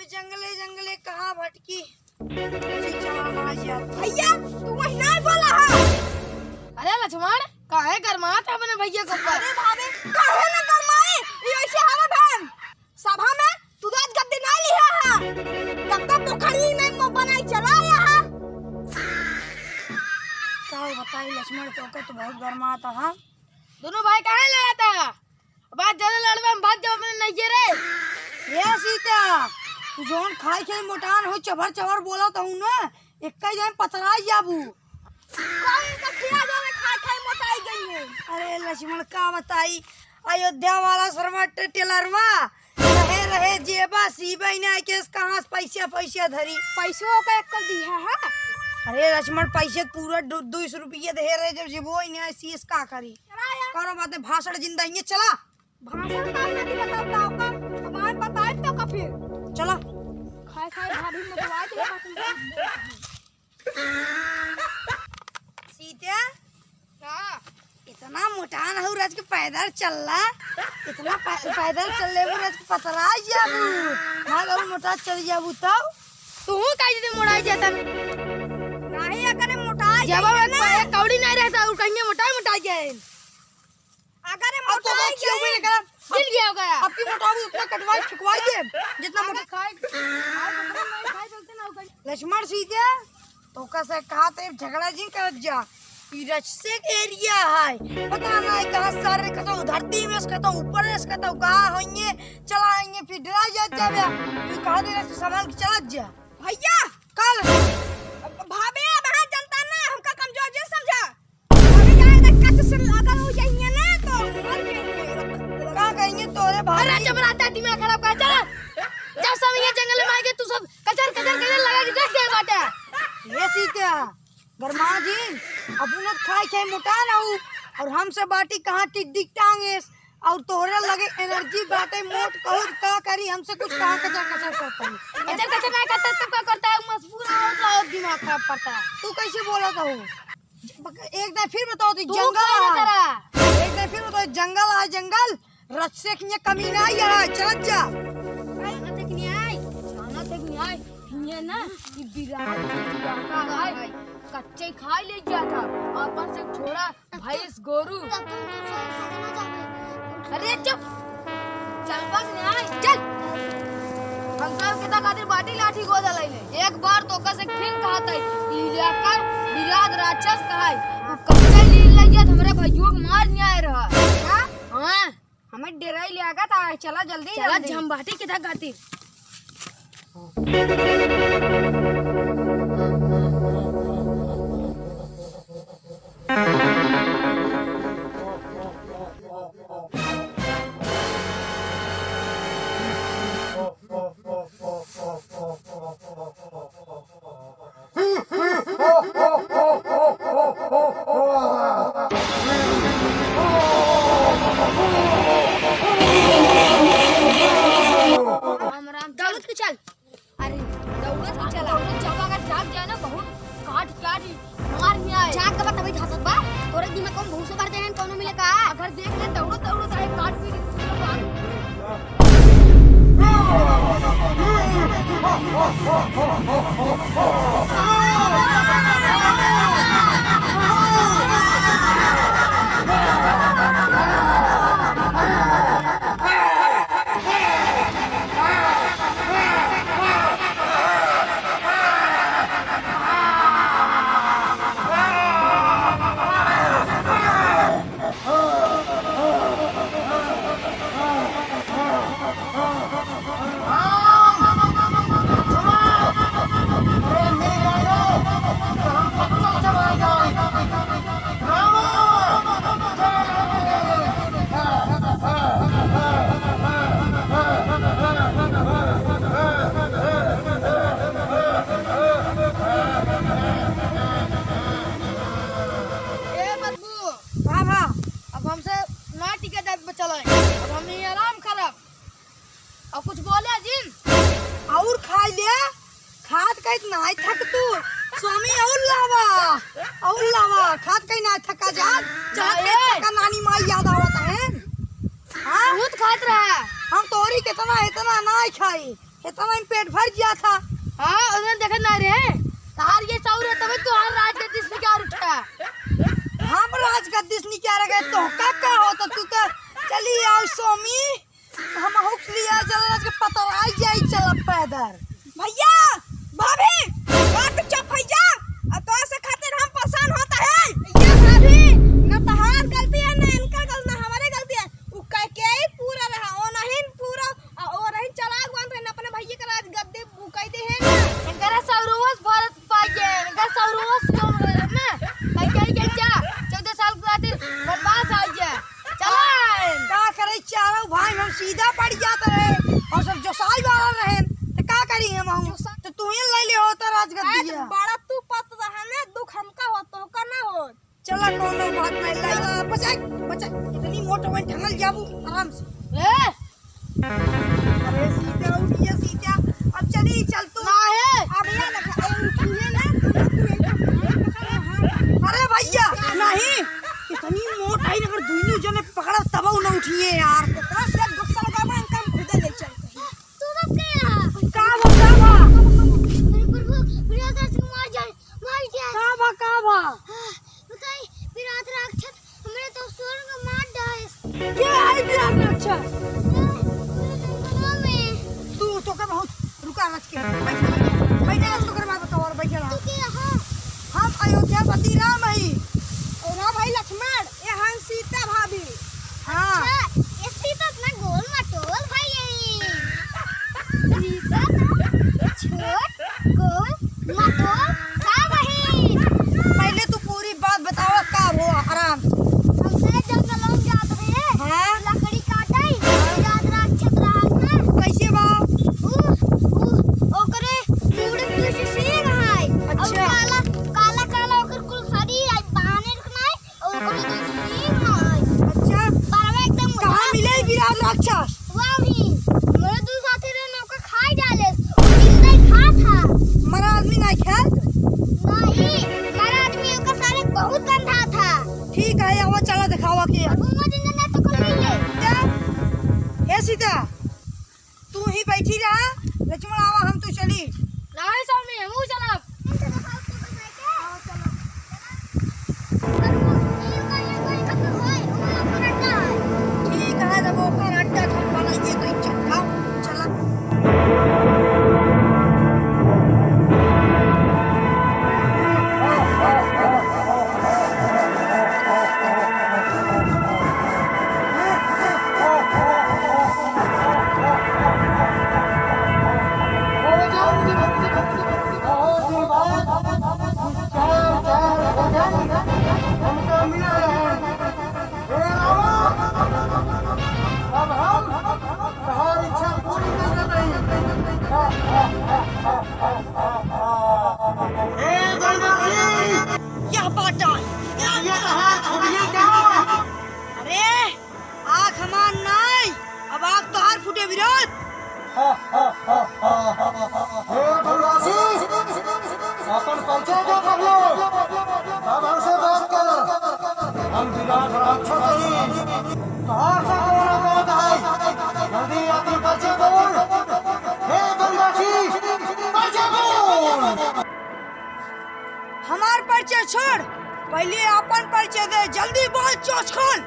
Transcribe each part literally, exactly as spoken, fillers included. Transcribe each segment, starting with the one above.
जंगले जंगले कहाँ भटकी, चला ना जात। भैया, तू वही ना बोला है। अरे लक्ष्मण, काहे गरमात है अपने भैया के ऊपर? अरे भाभी, काहे ना गरमाए? ये ऐसे हवा बहन। सभा में तू राजगद्दी ना लिहा है। तब तो पोखरी में मो बनाई चला आया है। का बताई लक्ष्मण, तोका तो बहुत गरमात है। दोनों भाई काहे लड़त है? अब आज ज्यादा लड़बे में भाग जाओ अपने नैये रे। ए सीता, तू जौन खाई खाई मोटान हो, चभर चभर बोलत हऊ ना, एक्का ही जाए पतराई जाबू। कौन का खिया जावे खाई खाई मोटाई गई है। अरे लक्ष्मण का बताई, अयोध्या वाला शर्मा टे-, टेलरवा रहे रहे जेबा सीबे ना केस कहाँ से पैसा पैसा धरी। पैसो का एक कर दी है, हाँ? अरे लक्ष्मण पैसे पूरा दो, दो सौ रुपये दे रहे जब जेबो ही ना सीस का करी। चला यार। करो बातें भाषण जिंदा ही है, चला। भाषण का नहीं बताओ, बताओ का? हमारे बताए तो का फिर? चला। खाए खाए भाभी मोटवा दे बात में। सीते? का? इतना मोटान हऊ रज के पैदल चलला, इतना पै-, पैदल चल लेबू रज के पतरा जाबू, भाग अउर मोटा चल जाबू तब। तू काहे दे मोटाई जाता? नहीं, अगर मोटाई जब जाइए ना। एक कौड़ी नहीं रहता, और कहीं मोटाई मोटाई जाए। अगर अब तो मोटाई बस क्यों जाए, भी निकला? दिल गया होगा। अब की मोटाबू उतना कटवाई, फेंकवाई दे, जितना मोटा खाए, खाए, खाए, खाए, चलते ना होगा। लक्ष्मण सीते, तोका से कहा थे झगड़ा जिन करत जा। ई रक्षक एरिया है, पता नहीं कहाँ सारे कतो धरती में, कतो ऊपर में, कतो कहाँ होइए, चला आइए, फिर डरा जात जाबे। ई कहा दे रक्षक संभाल के चलत जा। भैया! कल? भाभी, अब हाँ जनता ना, हमका कमजोर जिन समझा। अरे यार, अगर कच से अगर हो जाइए ना, तो मर जाएंगे। का कहेंगे तोरे भाई? अरे, चुप रहता, दिमाग खराब कर, चल। जब सब ये जंगल में आएंगे, तू सब कचर, कचर, कचर लगा के रख दे बाटे। ये सीते हैं, गरमा जी, अपना खाए खाए मोटा ना हो, और हमसे बाटी कहाँ टिड्डी टांगे, और तोहरे लगे एनर्जी बाटे मोट, कहूँ का करी, हमसे कुछ कहाँ कचर, कचर करता है। कचर, कचर नहीं करता, तब का करता है, मजबूर हो, तो और दिमाग खराब करता है। तू कैसे बोला था वो? एक दाई फिर बताओ तो तू जंगल कौन है है। तेरा? एक दाई फिर बताओ, जंगल है, जंगल। रस्से की ये कमी ना आई है, चलत जा। जाना तक नहीं आई, जाना तक नहीं आई। ये ना, ये बिराट का है। कच्चे खाई ले गया था, अपन से छोड़ा भैंस गोरू। तब तो उनका सा-, सजा ना जावे। अरे चुप, चल बस नहीं आई, चल। हम सब के तक आतिर बाटी लाठी गोदा लइले। एक बार तो ओकर से फिर कहा था, ई इलाका विराट राक्षस का है। वो कब्जा ले लिया तो हमरे भइयों के मार नहीं आए रहा। का? हाँ। हमें डेराई ले आगा था, चला जल्दी, चला जल्दी। हम बाटी के तक आतिर। राम राम, चल तू चल। अरे, दौड़त ही चला। दौड़त जावा, अगर जाग जाए ना, बहुत काट काट मार ही आए। जाग के बा तभी घासत बा। तोरे दिमाग कौन भूसा भर देहन, कौनो मिले का? अगर देख ले, दौड़ो, दौड़ो, चाहे काट पीट। ए बदबू। हाँ, हाँ। अब हमसे ना टिके जात बचल है। अब हम ही आराम करब। और कुछ बोले जिन? और खा ले। खात कहित नाय थक तू। स्वामी और लावा। और लावा। खात कहीं नाय थका जा। चाहत नाय। थका नानी माई याद आवत है। हाँ? बहुत खात रहा। हम तोरी कितना इतना नाय खाई। इतना ही पेट भर गया था। हाँ, उधर देखत ना रहे। तार ये सौर है, तबे तू हमार राजगद्दी से निकार उठा। हम राजगद्दी से निकार गए, तो का, का हो, तो तू तो चली आओ स्वामी, हम हुक लिया जरा के पतराई जाई, चला पैदल। भैया, भाभी, बात चुप भैया, अब तो ऐसे खातिर हम परेशान होता है। ये भाभी, ना तहार गलती है, ना इनका गलती, ना हमारे गलती है। उ कह के ही पूरा रहा, ओ नहीं पूरा, आ, ओ नहीं चलाक बन रहे, अपने भैया के राजगद्दी बुकाई दे है ना। इनकरा सौरवस भरत पाइए, इनका सौरवस कौन रहे ना, कह के ही के जा, चौदह साल के खातिर बनवास आ जा। चला। का करे, चारों भाई हम सीधा पड़ जात रहे और सब जोसाई वाला रहे, तो का करी हम हूँ? जोसा- तो तू ही ले ले होता राजगद्दी। बड़ा तू पत रहा ना, दुख हमका हो, तोहका ना हो। चला, कौनो बात नहीं, लाई। बचाई, बचाई, इतनी मोट में ठंगल जाबू आराम से। ए! अरे सीता उठिए, सीता, अब चली, चल तू। ना है। अब ये लगा, ए, उठिए ना, तू एक काम कर, अरे भैया, नहीं, इतनी मोट है, अगर दुइनों जने पकड़ा तब न उठिए यार। इतना से गुस्सा लगा, मैं इनका हम खुदे ले चलते हैं। तू सब के यहाँ? का भा, का भा? अरे प्रभु, मेरा दर्द मार जाए। मर गया। का भा, का भा? हाँ, बताई, विराट राक्षस हमरे दोस्तों के मार डालिस। के आई विराट राक्षस? हाँ, पूरे जंगलों में। तू, तोके बहुत, रुका रच के, बैठ, बैठ, बैठ, तोके बात बताओ और बैठ रहा। तू के यहाँ? हम अयोध्यापति राम हई। और राम हई लक्ष्मण, ये हन सीता भाभी। हाँ। अच्छा, इसलिए तो इतना गोल मटोल भई है। सीता तो छोट, गोल, मटोल, सब वही। पहले तू पूरी बात बतावा, का हुआ, आराम से। हम सरे जंगल में जात रहे, हाँ। लकड़ी काटे, हाँ। रात राक्षस रहत है। कैसे बा? ऊ, ऊ, ओकरे मुड़ी पे से सींग है। और अच्छा। काला, काला, काला ओकर कुल शरीर है, बाने रुकना है। और ओकरे दो सींग है। अच्छा। बड़वा एकदम कहाँ बड़ा। मिले विराट राक्षस? वही। मेरे दो साथी रहे ना, ओका खाई डाले। वो जिंदा ही खा था। मरा आदमी नहीं खाए? नहीं, मरा आदमी ओका सारे बहुत गंदा था। ठीक है, अब चला दिखावा के। अब वो जिंदा ना तो कर ले। क्या? हे सीता, तू ही बैठी रहा, लक्ष्मण आवा, हम तो चली। नहीं स्वामी, हमहू चलब। ठीक है, जब ओकर अड्डा हम बनाइए तो चल, चलब। अब हम तुम्हारी इच्छा पूरी कर देते हैं। ए गंगाजी! क्या बात है? क्या ये बात है? तहार फुटिया क्या हुआ? अरे, आँख हमार नाई, अब आँख तोहार फूटे विरोध। ए गंगाजी, अपन परिचय दे पहले, तब हमसे बात कर। हम विराट राक्षस हई। तोहार से कौन औकात है? जल्दी अपनी परिचय बोल। हे गंगाजी, परिचय बोल। हमार परिचय छोड़, पहले अपन परिचय दे, जल्दी बोल, चोच खोल।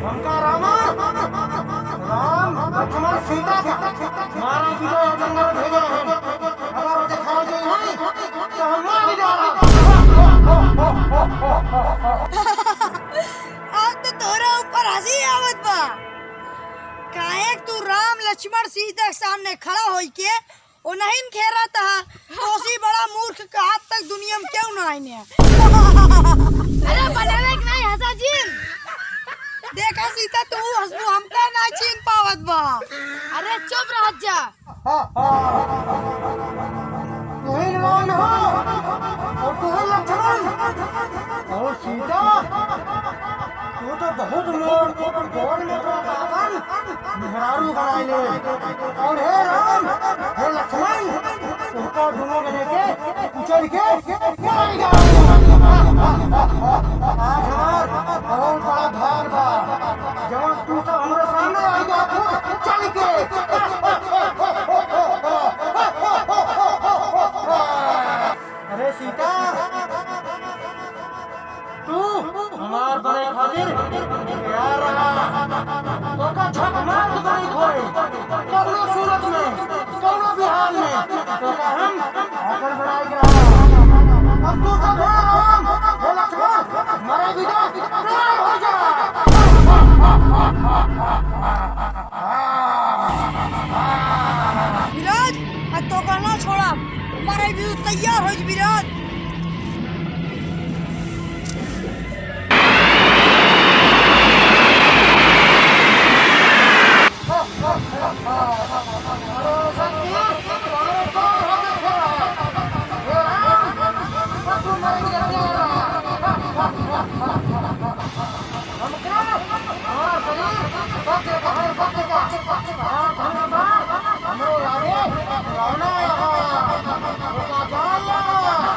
हमका रावण, राम, लक्ष्मण, सीता का मारा पीटा जंगल भेजा है। अगर वो दिखाई दे हैं, तो हम मार डाला। अब तो तोरा ऊपर हंसी आवत बा। काहे तू राम, लक्ष्मण, सीता के सामने खड़ा होई के ओ नहीं खेरा था, तोसी बड़ा मूर्ख कहात तक दुनिया में क्यों ना आईने। अरे बनावे के नहीं हंसा जिन। देखा सीता, तू हंसबू, हमका ना चीन पावत बा। अरे चुप रह जा। तू ही राम हो और तू ही लक्ष्मण और सीता। तू तो बहुत मोर, मोर में तो अपन मेहरारू बनाए ले। और हे राम, हे लक्ष्मण, तुमको दोनों के लेके उछल के मार डालूंगा। आज हमार बहुत बड़ा भार बा, जवन तू सब हमरे सामने आई बात हो। सीता, तू हमार बने खातिर तैयार रहा। तोका झक मार के बने खोए, कौनो सूरत में, कौनो भी हाल में, तोका हम आकर बनाए के रहा। अब तू सब हे राम, हे लक्ष्मण, मरे बिना तैयार हो जा। विराज, आज तोका ना छोड़ा, मरे भी तैयार हो जा विराज।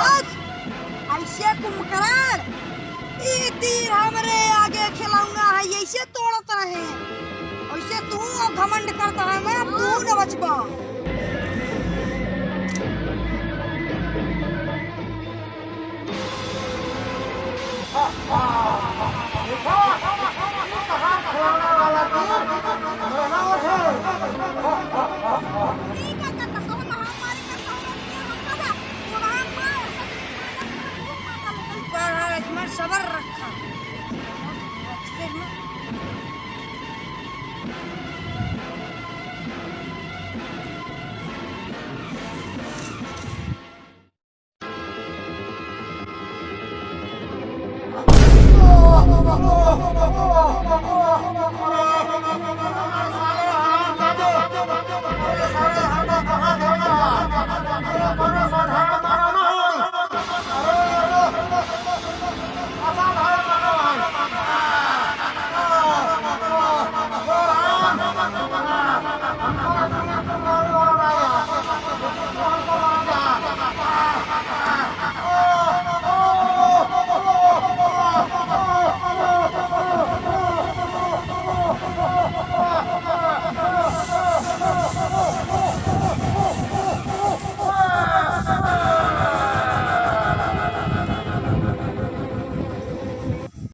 आज ऐसे कुंभकर्ण, ई तीर हमरे आगे खिलौना है, ऐसे तोड़त रहे। ऐसे तू अब घमंड करता है ना, तू न बचबा। पर हर अजमल सबर रखा।